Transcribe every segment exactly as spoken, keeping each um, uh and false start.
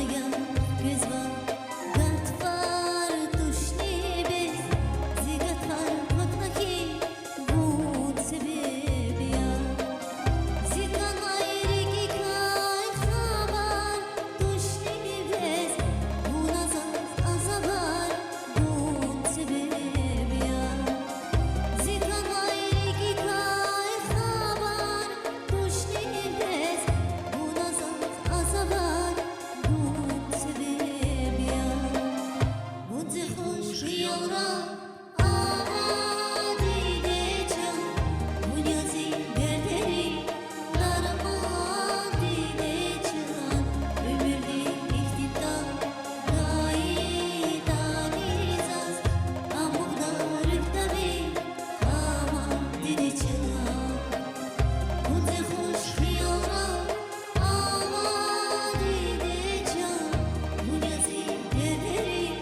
Я, квез ван гатфар тушни бес, зи гатфар кватна хьи, вун себеб я. Зи кӀанай рикӀикай хабар тушни бес, вуна заз азабар гун себеб я. Зи кӀанай рикӀикай хабар тушни бес, вуна заз азабар гун себеб я. Вун зи хуш хиялра ава, диде чан, вун я зи дердерин дарман, диде чан, уьмуьрдин ихтитам гайитӀани заз, амукьда руьгьда ви, аман, диде чан. Вун зи хуш хиялра ава, диде чан, вун я зи дердерин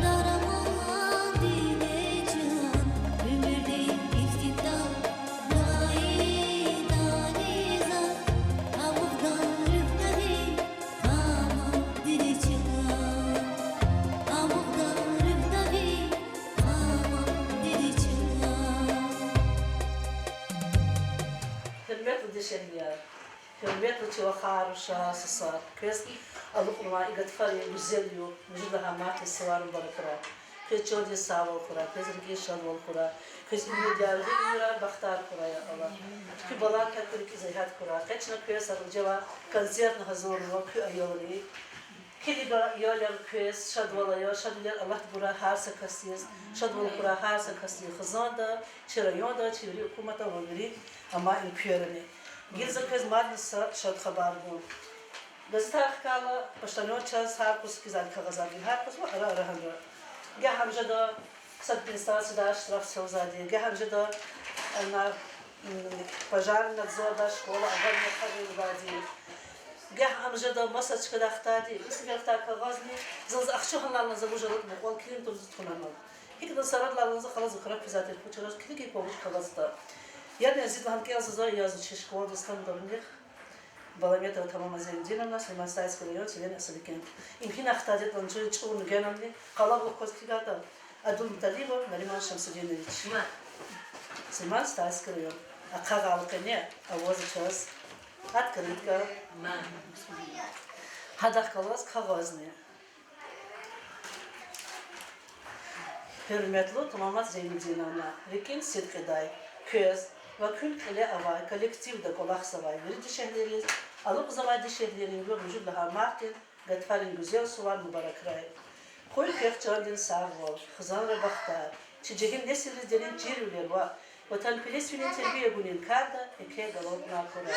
дарман, диде чан, уьмуьрдин ихтитам гайитӀани заз, амукьда руьгьда ви, аман, диде чан, амукьда руьгьда ви, аман, диде чан. Гьуьрметлу дишегьлияр, гьуьрметлу чи вахар, рушар, сусар, квез алукьнавай и гатфарин гуьзел югъ муьжуьд лагьай мартдин сувар мубаракрай. Квез чандин сагъвал хьурай, квез рикӀин шадвал хьурай, квез уьмуьрдин яргъи уьмуьрар, бахтар хьурай, я Аллагь. Куь балайрикай куь рикӀиз регьят хьурай. Къе чна квез гьа жева концертни гьазурнава куь аялри. Килига ял яр квез, шадвал ая, шадвилер Аллагьди гурай гьар са касдиз, шадвал хьурай гьар са касдин хизанда, чи районда, чи вири гьукуматда ва вири амай уьлквейрани. Гила за квез мадни са шад хабар гун. Газетар хкайла, почтальон чаз гьар кӀус кизва кагъазар, гьар кӀус ва ара-ара гьанра. Гагь ам жеда сад администрацияда штраф цавузвайди, гагь ам жеда, ана, м, пожарный надзорда школа аварный хьайивайди. Гагь ам жеда маса чкадал хтайди, исмерхтай кагъазни, заз ахча гьалална за вуж алатӀа мукьвал килигна тур заз тухунарнава. ГьикӀ за сарадлална за халаза храп физвай тир, пу чараз килиг кван вуч кагъаз ятӀа. Яни зи лагьана кӀелзава, я зи чи школадин астан дурнихъ Баламетова Тамама Зейнудиновна, Сулейман-Стальский район, селение Асадыкент. Им гьина хтайди ятӀани, чун чӀурни генани, къалабулух кваз килигайтӀа, Абдулмуталибов Нариман Шамсудинович. Сулейман-Стальский район. Ахъа гъал къене авазва чаз открытка. Гьадахъ галаз кагъазни. Гьуьрметлу Тамамат Зейнудиновна, рикӀин сидкьидай, квез ва куьн кьиле авай коллективда кӀвалахзавай вири дишегьлийриз алукьзавай дишегьлийрин югъ муьжуьд лагьай мартдин гатфарин гуьзел сувар мубаракрай. Къуй квехъ чандин сагъвал, хизанра бахтар, чи жегьил несилриз дерин чирвилер ва ватанпересвилин тербия гунин карда еке галаз кьуна хьурай.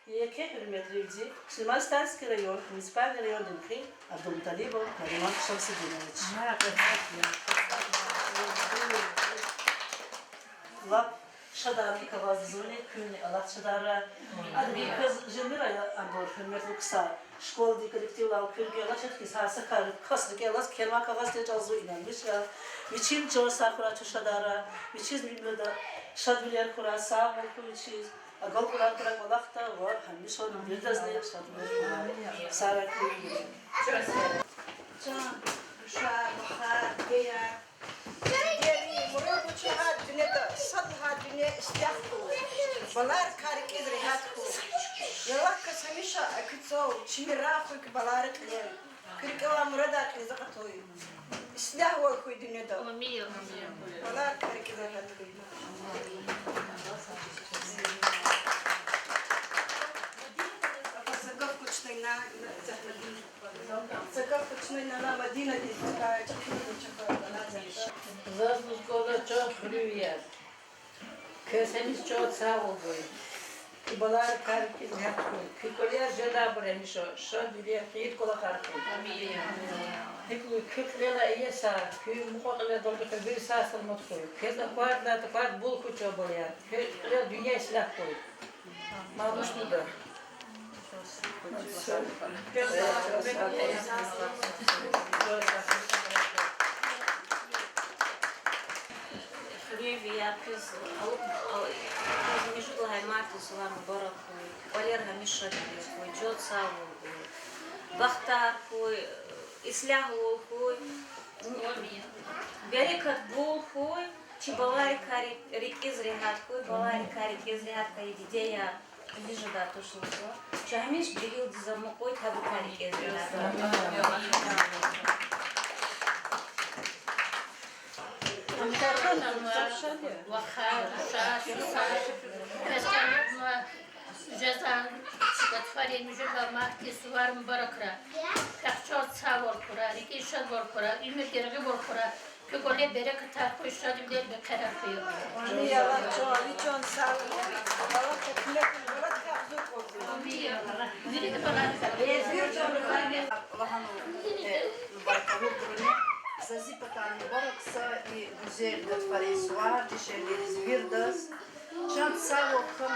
Еке гьуьрметлувди Сулейман-Стальский район, муниципальный райондин хуьр Абдулмуталибов Нариман Шамсудинович. Лап шадарни кагъаз зунни, куьнни Аллагьди шадаррай. Адби квез жемир я абур, гьуьрметлу ксар. Школадин коллективдал куь рикӀелай чахъ хьиз гьар са кар кас рикӀелай кхьенвай кагъаз тежалзу инанмиш я. Вичин чан сагъ хьурай, чун шадаррай. Вичиз муьмуьда шадвилер хьурай, сагъвал хьуй вичиз. Агалкьунар хьурай кӀвалахда ва гьамиша виридазни шадвилер хьурай. Сагърай куьн. Чан, рушар, вахар, дидеяр. Дидейрин мурад я чун гьа дуьньяда сад лагьай дуьнья ислягь хьуй, баларикай рикӀиз регьят хьуй. Яллагь кас гьамиша экуьцав, чими рагъ хьуй куь балайрин кьилел. Куь рикӀе авай мурадар кьилиз акъатуй. Ислягьвал хьуй дуьньяда. Баларикай рикӀиз регьят хьуй. Са гаф кучнайна, за гаф кучнайна Мадинадиз, чахъ, чахъ. Заз лугьуз кӀанда, чан хуьруьн вияр. Квез гьамиша чан сагъвал гуй. Куь баларикай рикӀиз регьят хьуй. Куь кӀвалер жедайбур гьамиша шадвилер, хийир кӀвалахар хьуй. ГьикӀ лугьуз, куь кьилелай иесар, куь мукьва-кьилелай далдихъ вири сагъ-саламат хьуй. Квез аквардай, таквардай бул хьуй, чан балаяр. Куь кьилел дуьнья ислягь хьуй. Мад вуч лугьуда? Хуьруьн вияр, квез ал-, ал-, квез муьжуьд лагьай мартдин сувар мубарак хьуй. КӀвалер гьамиша шадвилер хьуй, чан сагъвал гуй. Бахтар хьуй, ислягьвал хьуй, берекат бул хьуй, чи баларикай ри-, рикӀиз регьят хьуй, баларикай рикӀиз регьят хьайи дидеяр кьилиз жедай тушни хьуй. Чун гьамиша жегьилдиз амукьуй, гьабурукай рикӀиз регьят хьуй. Вахар, рушар, сусар, пес кӀанзава, жезва, гатфарин муьжуьд лагьай мартдин сувар мубаракрай. Квехъ чан сагъвал хьурай, рикӀиз шадвал хьурай, уьмуьрдин регъуьвал хьурай, куь кӀвале берекатар хьуй, шадвилер, мехъерар хьуй. Амин, я Аллагь, чан, ви чан сагъ хьуй. Аллагь куь куьмекдин мурад квехъ гузва. Амин, я Аллагь. Вирида баладиз. Лагьана, э, баркаллубуруни, за зи патай мубарак са и гуьзел гатфарин сувар дишегьлийриз виридаз. Чан сагъвал хьуй,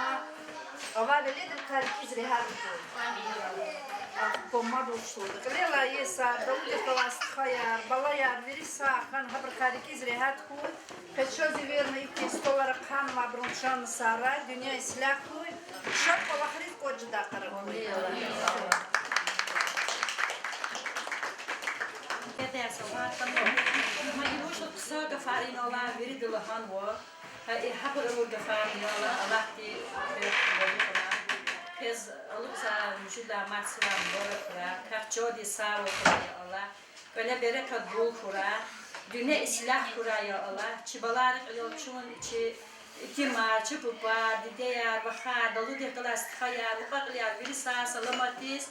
Аллагь веледрикай рикӀиз регьят хьуй. Ахпа мад вуч лугьуда. Кьилелай са Далудихъ галай стхаяр, балаяр вири сагъ хьана, гьабурукай рикӀиз регьят хьуй. Къе чаз эверна ихьтин столар ахъанвайбурун чан сагърай, дуьнья ислягь хьуй, шад кӀвалахриз кӀватӀ жедай къарагъ хьуй. Ма и вуч хъсан гафар я лагьана, вирида лагьанва. Гьа и гьабур авур гафар я лагьана, Аллагьди квез алукьзавай муьжуьд лагьай март сувар мубаракрай, квехъ чандин сагъвал хьурай, я Аллагь. КӀвале берекат бул хьурай, дуьнья ислягь хьурай, я Аллагь. Чи баларин кьилел чун, чи итимар, чи папар, дидеяр, вахар, Далудихъ галай стхаяр, мукьва-кьилияр вири сагъ-саламатдиз,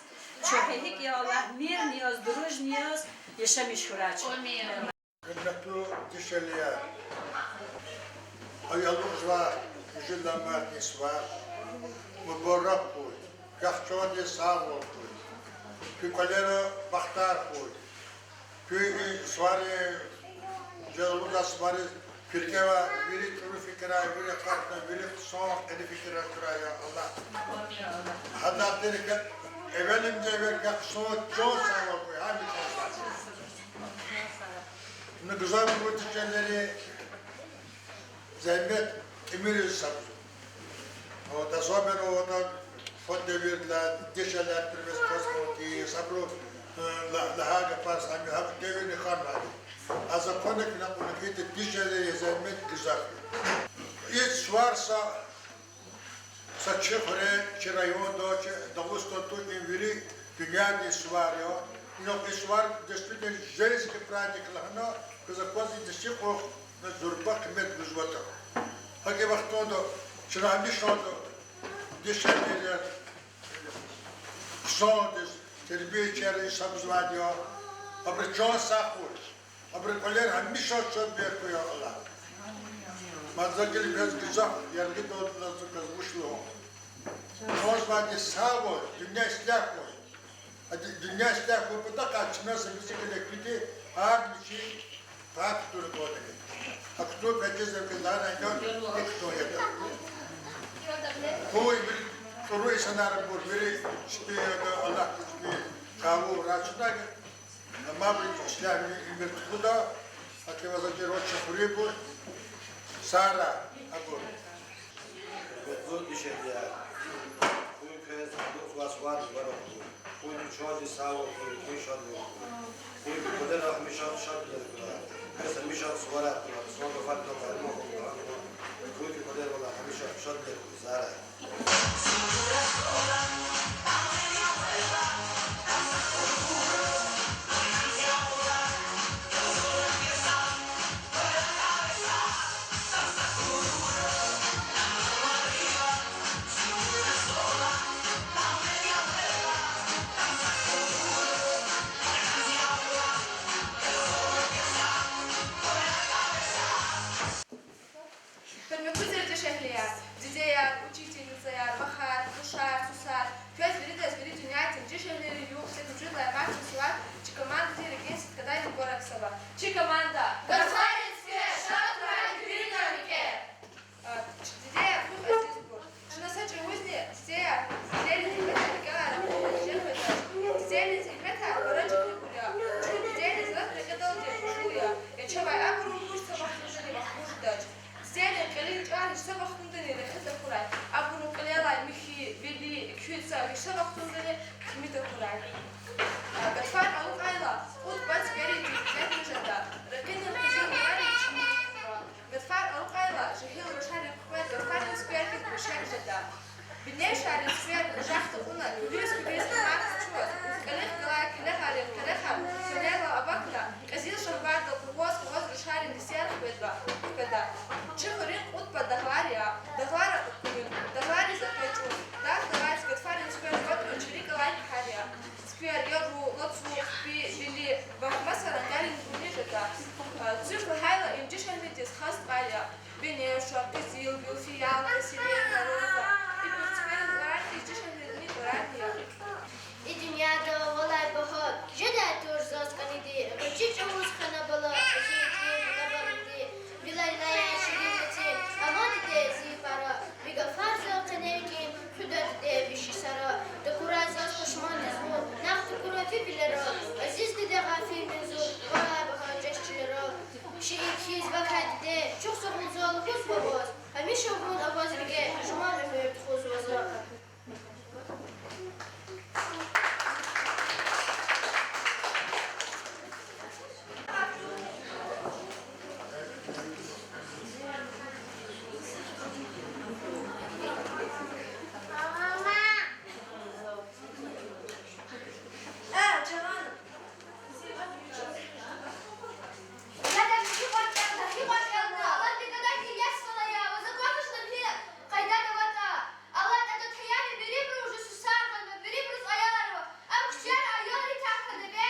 чун гьа икӀ, я Аллагь, мирни яз, дружни яз яшамиш хьурай чун. Гьуьрметлу дишегьлияр, ая алукьзавай муьжуьд лагьай мартдин сувар мубарак хьуй, квехъ чандин сагъвал хьуй, куь кӀвалера бахтар хьуй, куь и сувари, жезва лугьудай сувариз куь рикӀе авай вири чӀуру фикирар, вири къахна, вири хъсан, кьиле фикирар хьурай, я Аллагь. Гьадахъ тир хьи, эвелимжи эвел квехъ хъсан чан сагъвал хьуй, гьамиша чан сагъ хьуй. Вуна гзафбуру дишегьлийри зегьмет тӀимил яз сабзу. Вот, особенно вот, фад девирдилай дишегьлияр примес кваз хьун хьи, сабру, э, ла-, лагьай гафар сами гьаб девирни хьанвайди. А законни куьне кьуна хьи, дишегьлийрин зегьмет гзаф я. И сувар са Са чи хуьре, чи районда, чи Дагъустанда тушни вири дуьньядин сувар я. Инал и сувар действительно женский праздник лагьана, квез акваз и дишегьли кьван зурба къимет гузватӀа. ГьакӀ и вахтунда чна гьамишанда дишегьлийрин хъсандиз, тербиячийриз сабзавайди я, абурун чан сагъ хьуй. Абурун кӀвалер гьамиша шадвилер хьуй, я Аллагь. Мад за гила квез гзаф яргъидалди лугьузва, квез вуч лугьун. Чан сагъ хьуй, дуьнья ислягь хьуй. Ди-, дуьнья ислягь хьун патахъай чна са муьжуьд кӀвале куьтягь, гьар мичӀи пай кутуна кӀватӀ хьуй. А кутун патал за квез лагьана, икӀ кутун ятӀа. Къуй вири чӀуру инсанар, абур вири чпи ятӀа, Аллагьди чпи кавурай чна. Амма абуру ислягьвилин уьмуьр тухуда, гьакӀ ваз акӀ роча хуьруьбур, сагърай абур. Гьуьрметлу дишегьлияр, къуй квез алукьзавай сувар мубарак хьуй. Къуй куь чандин сагъвал хьуй, къуй шадвал хьуй. Къуй куь кӀвалера гьамиша шадвилер хьурай. Квез гьамиша суварар хьурай, сувар гафарилай къарман хьурай. Къуй куь кӀвалера гьамиша шадвилер хьуй, сагърай. Гьуьрметлу зердешегьлияр, дидеяр, учительницаяр, вахар, рушар, сусар, Чи хуьруьн кьуд пад дагълар я, дагълар, дагълариз экъечӀун, дагъ-дагъариз гатфарин цуьквер кӀватӀна чи рикӀ алай кьахьар я. Цуьквер, яру, лацу, хъипи, вили ва маса рангарин гуьлуьн жеда. Цуьк лагьайла, им чи шегьердиз хас тӀвар я. Беневша, къизилгуьл, фиалка, сирена, роза. Ибур цуькверин тӀварар хьиз, чи шегьердин тӀварар я. И дуьньяда валай багьа жедай туш заз кӀаниди, гъвечӀи чӀавуз хьана бала, зи тир лабариди, вилай лая ширин ватан, аман диде зи пара, ви гафар зал къене кӀим, хуьда диде виш йисара, такурай заз пашмандиз вун, накъ такура ви вилера, азиз диде, гъафил минзур, валай багьа жеч чилера. Шиир хьиз вакай диде, чухсагъул за лугьузва ваз, гьамиша вун аваз виге, жуван уьмуьр тухузва за. Аллагьди гадайди ясвала я, ва за кӀватӀ жеда гьи къайдада ватӀа. Аллагьди таяни вирибуру жи сусар гъанва, вирибуруз аял ава, ам хъчияр аялри тахьана ве.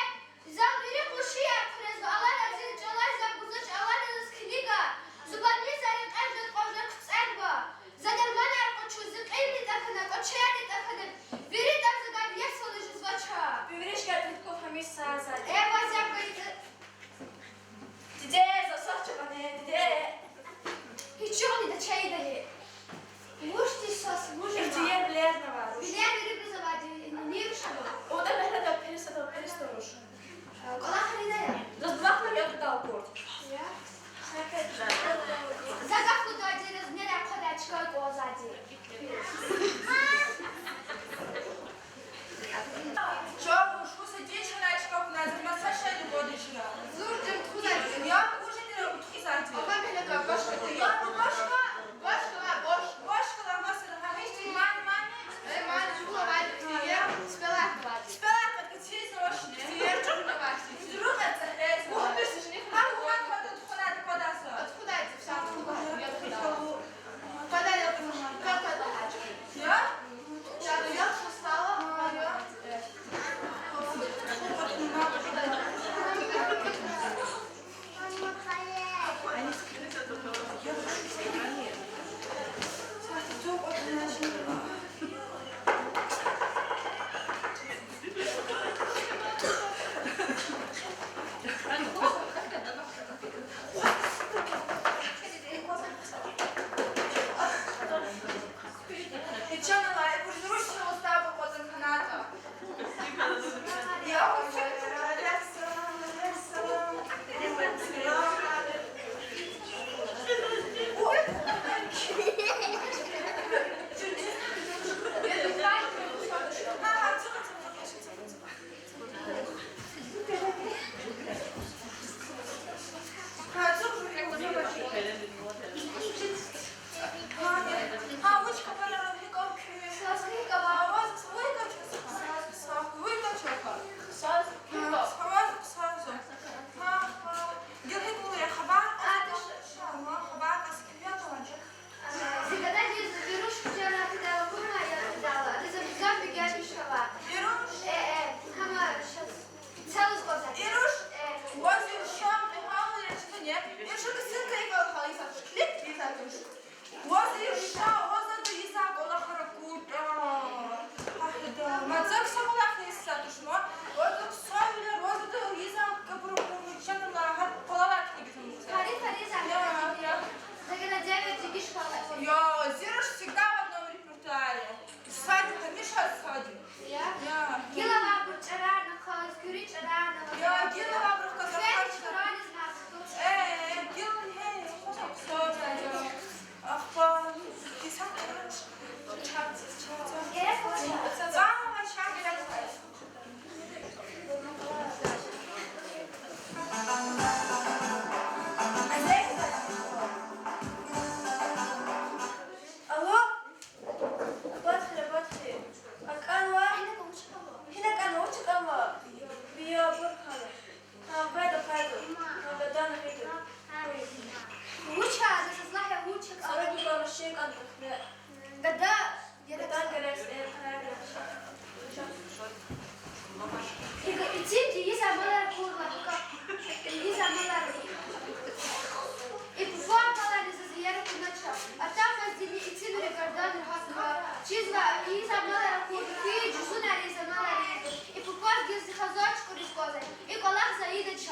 Зал вири къуншияр хъуьрезва, Аллагьди зин чӀалай зак гузвач, Аллагьди заз килига. Зубанни за рекье жед къважда куцӀерва. За дарманар къачу, зи кьилни тахьана, кӀвачерни тахьана, вири тӀа за гад ясвала жезвач. Вири шкет луткуф гьамиша са-са. Э, ваз яб гайида. Диде, за сад чӀаване, диде. Гьич чӀавани дачайдани. Вуж ти сас, вуж ана? Ихтияр лернава. Билер вири бузавади, нир шаба. Ода мехледа пересада, пересада руш. КӀвалахар ийида я? Заз булахна я дал курт. Я? За гаф гудади, раз нера хъвадай чка кӀвалазвайди. Чав, шуса дичина чка куна, заз маса шей лугьуди чна. Зур дин тухузайди. Я, уже дин тухузайди. Ага, мелека, башка. Я, башка. Башка, башка. Башка, ла маса, ага, гьич мани, мани. Э, мани, чула вайди, я, спелак вайди. Спелак, как чиз, очень. Я, чула вайди. Друга, это, это. Ага, ага, квада тухуна, квада са. Откуда эти вся тухуда? Я тухуда. Квада, я тухуда. Как это? Я? Ичана ла, ибур зурушни устӀа букъвазан каната. Я, Зи гададиз вируш куьчера кидала кума, я кидала, адаз абзар бегенмиш хьана. Вируш? Э, э, гьама шаз. Цалуз кӀватӀ. Вируш? Э. Ваз вирушан кьегьал речкане, вируша кисин кайфал халиса, клик, клик, клик. Ваз вируша, ваз ада йизан кӀвалахар акуртӀа. Агьда, мацак са кӀвалах йиса тушма, ваз ксавилер, ваз ада йизан кабур курмучана лагьа кӀвалалак тигизмуса. Хари, хари, я, за, я. Загана девять дигиш кала. Я, Зируш всегда в одном репертуаре. Сади, гьамиша сади. Я? Я. Гила ва абур чӀарарна хъаз, куьруь чӀарарна ва. Я, гила ва абур хъаз, фери хъаз. Чурани знас. Э, э, гила, э, хъаз, хъаз, я. Ахпа, кисан чат, чат. Герек ва чат. Ва, ва, чат, герек. Алло? Батхира, батхи. АкӀанва? Гьина кӀанва, вуч кӀанва? Биябур хьана. Ийиз амалар акурла, ийиз амалар. И папуар балариз заз иер акунач. Атанмаз дини ицимри гардан рагьат хьурай. Чизва, ийиз амалар акурла, фейи жузунариз амалар ийиз. И папуар гиз хазва чукӀуриз кӀанзава. И кӀвалах за ийидач.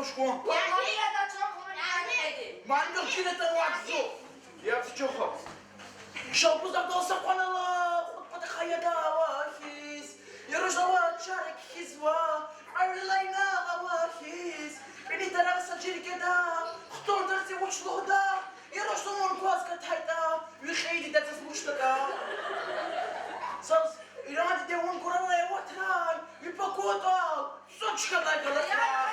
Шкур. Муаллим, чан хъвана. Муаллим, чан хъвана. Шалбуз Абдал са къванала, кьуд патахъай яда авахьиз. Яру жава чарик хьизва, авлилайна авахьиз. Пини тарагъ са жиргеда, хтун тарци вуч лугьуда, яру жумун кваз катайтӀа, ви хейди дадаз вуч тада. Заз Иран диде вун гуралай ватрай, ви пакутал, сучкадай галатра.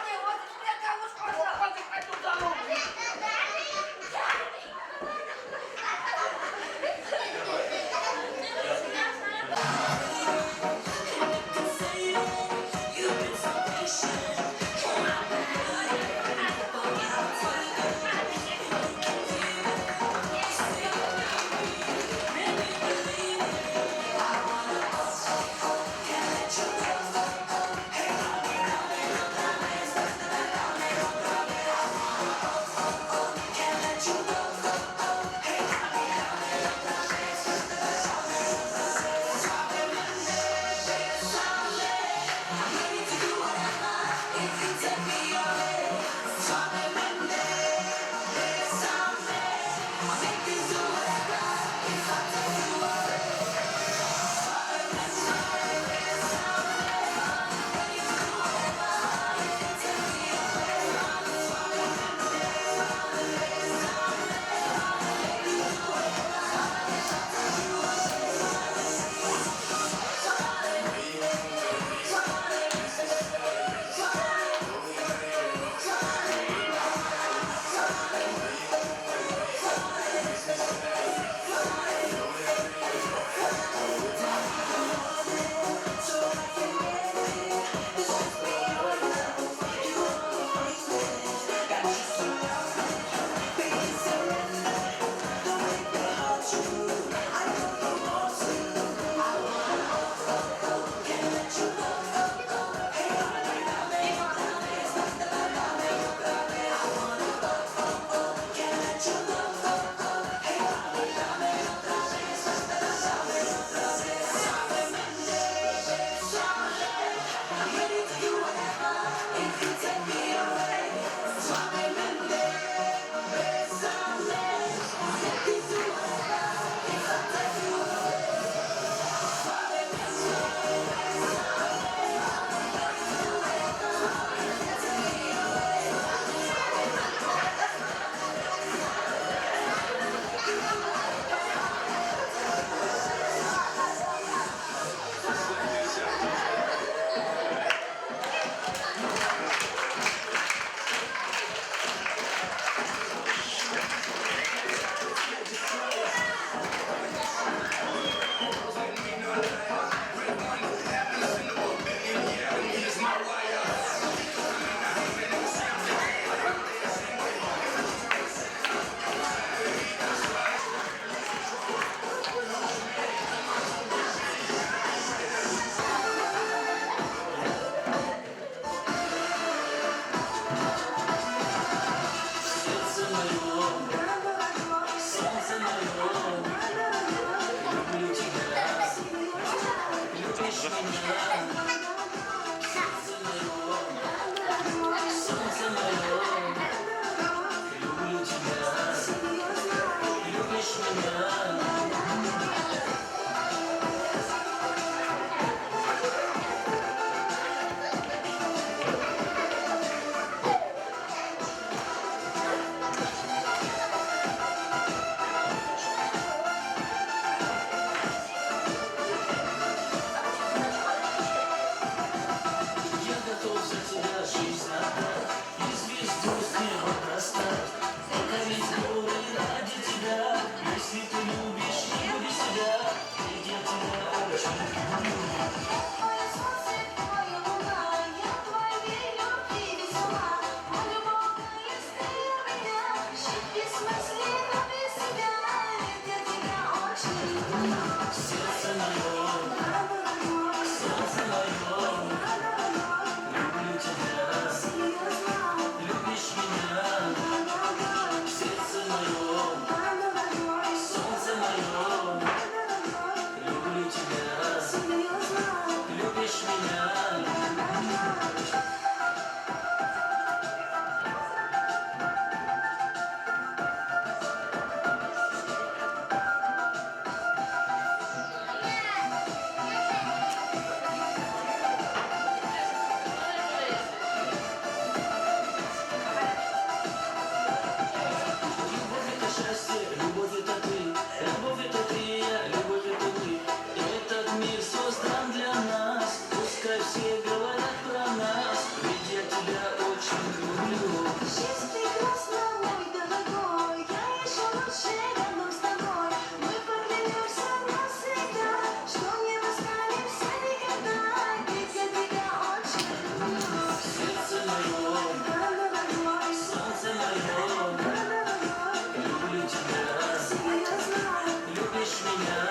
Меня,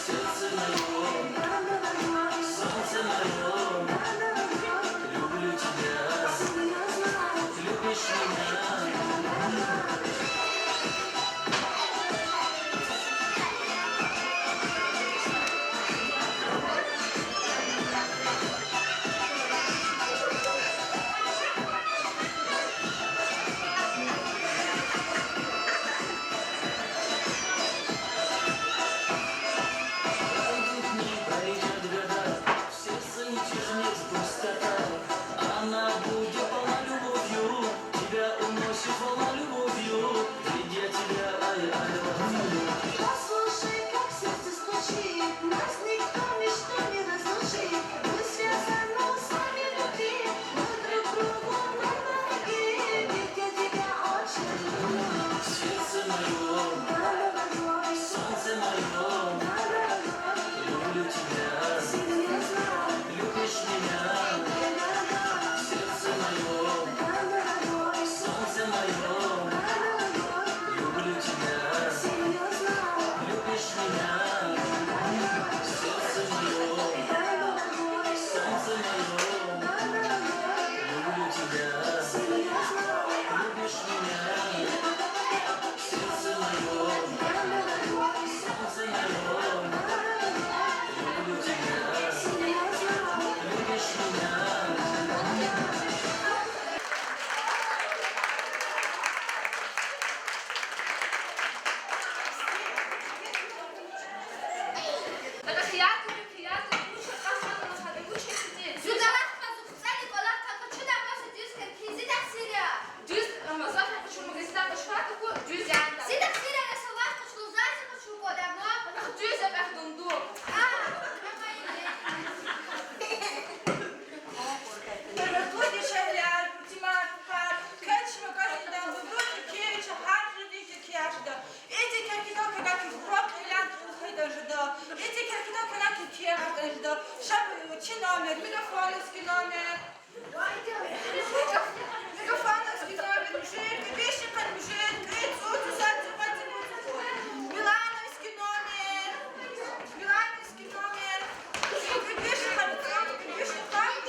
сердце моё, солнце моё, люблю тебя, любишь меня. Пройдут дни, пролетят года, в сердце ничего не сбудется. Она будет полна любовью, тебя уносит волна любовью. Ведь я тебя, I, I love you. Послушай, как сердце стучит, нас никто, ничто не разлучит. Мы связаны узами любви, мы друг другу на ноги, ведь я тебя очень люблю. Сердце моё, солнце моё, люблю тебя, любишь меня. Сердце моё, солнце моё, люблю тебя, любишь меня. Сердце моё, солнце моё, люблю тебя, любишь меня. Сердце моё, солнце моё, люблю тебя, любишь меня. Зун алахъ кваз, цӀали кӀвалах кваз, къачуна маса дуьз кар хьиз, зи тахсир я. Дуьз, Рамазан, къачу магазиндай къачу, таку дуьз я. Зи тахсир я, са вахт къачу лугьузвай, зи къачу кӀвадарна. Ах, дуьз я, ах, дунду. А, Рамазан. Гьуьрметлу дишегьлияр, математикар, квез чи магазинда лугьуз кирки, чи гьар жуьредин киркияр жеда. Итим киркидал квез урок илан хъийидай жеда. Итим киркидал квез киркияр гъидай жеда. Ша буюр, чи номер, Мегафоновский номер. Мегафоновский номер, муьжуьд, вишни къанни муьжуьд, кӀуьд цӀуд, цӀусад цӀикьвед, цӀикьвед цӀуд. Милановский номер, Милановский номер, кӀуьд вишни къанни цӀуд, кӀуьд вишни къанни, кӀуьд вишни къанни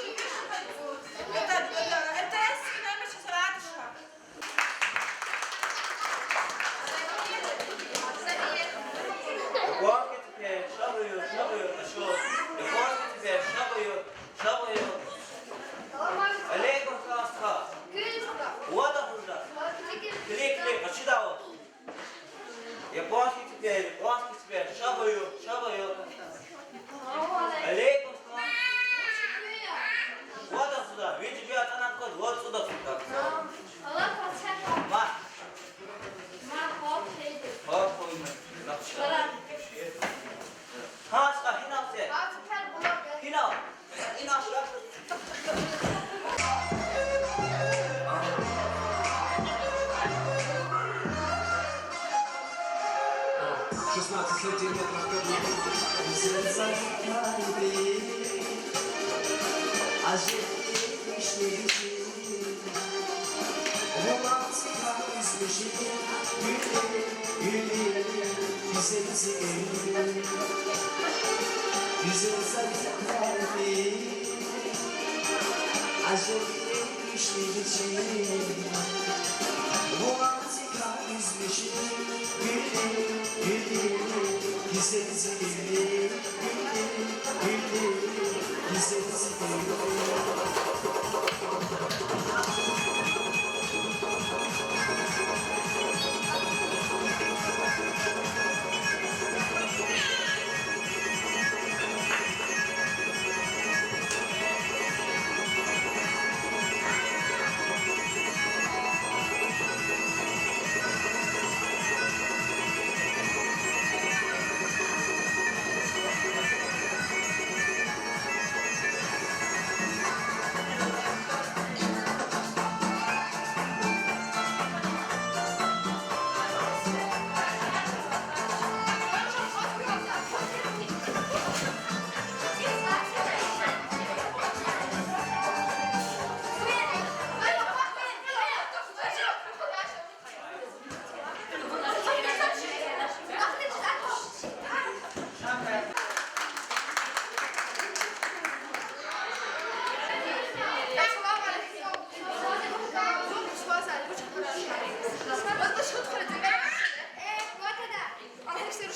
цӀуд. Это, это, это МТС-ский номер, сейчас ратуша. Японский теперь, ша буюр, ша буюр, а что? Японский теперь, ша буюр, ша буюр. Алейкум салам, стха. Вада хужда. Клик, клик, а что дало? Японский теперь, японский теперь, ша буюр, ша буюр. Алейкум салам. Вот отсюда, видишь, я там откуда, вот сюда, сюда. Ма. Ма, хоп, хоп, хоп. Гьа, стха, гьинал це. Гьинал. Шестнадцать сантиметров каблук.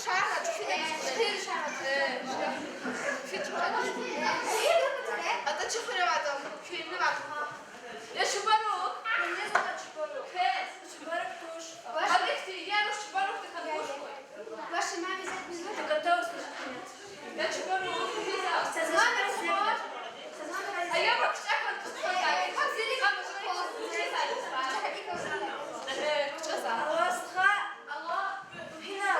Шагьар, фи-, э, фи-, ада чи хуьре аватӀа, куьне аватӀа. Я Чубарук. Квез. Чубарук туш. Гьабурукай я руш, Чубарукдикай руш хьуй. Ваша мама за пять минут готова слушать. Я Чубарук. Мама, а я бахча хатуш хьуй. Алло, стха. Алло, Пина.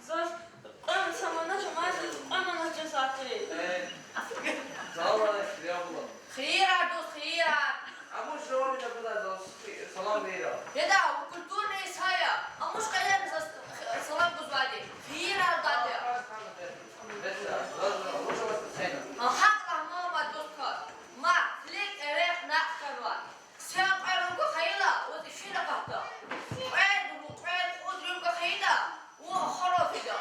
Заз кьве манат жумади, кьве манат жезати. Э, залай хире була. Хийирар, дуст, хийирар. Амуш жаваб ида була заз, салам вири. Яда, у культурный са я. Амуш къайдада заз салам гузвайди. Хийирар гада. Беса, заз, заз, заз, заз, заз. А, гьакӀ лагь, мама, дуст кас. Ма, лик эрекь накь хьанва. Сел кьве рюмка хьайила, ваз эфир акатда. Кьвед, кьвед, кьуд рюмка хьайила, вун ахварал фида.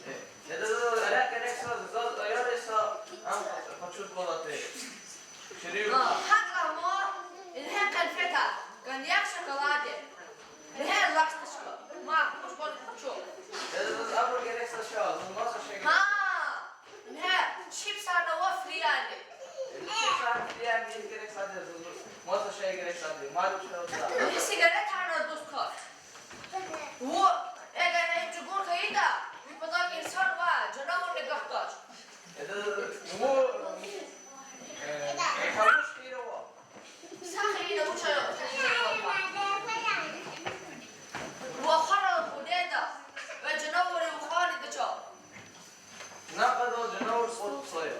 Э, яда, заз, заз, эрекь, эрекь са, заз, заз, аяр са, ам, къачуз балати. Ширин. А, гьакӀ лагь, ма, ингье конфета, коньяк, шоколад я. Ингье ласточка. Ма, муж гваз къачу. Яда, заз, заз, абур герек са ша, заз маса шей герек. Гьа! Гьа, чипсар ава, фриани. Чипсар, фриани герек сада, заз маса шей герек сада. Мад чалда. Сигаретар, дуст кас. Ву, эгер им чӀугур хьайитӀа, ви патав инсан ва жанавурни гахкач. Э, ву, э, э, хавуш хийир ава. Са хийир ава, вуч ава? Вахара худеда, ва жанавур вахарида чал. Накъадал жанавур спорт сая.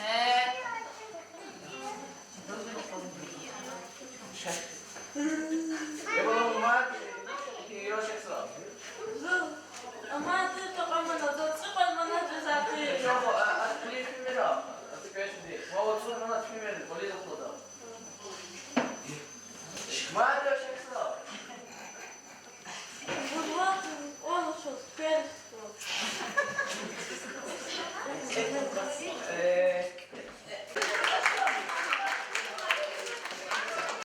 Э. Эвала мад, я шехсра. Заз, амма ты токъама надо, цикъал мана жезати. Чего, а, а, три фимера, а ты пять дней. Мало цур мана фимер, болит охота. Мад, я шехсра. Э,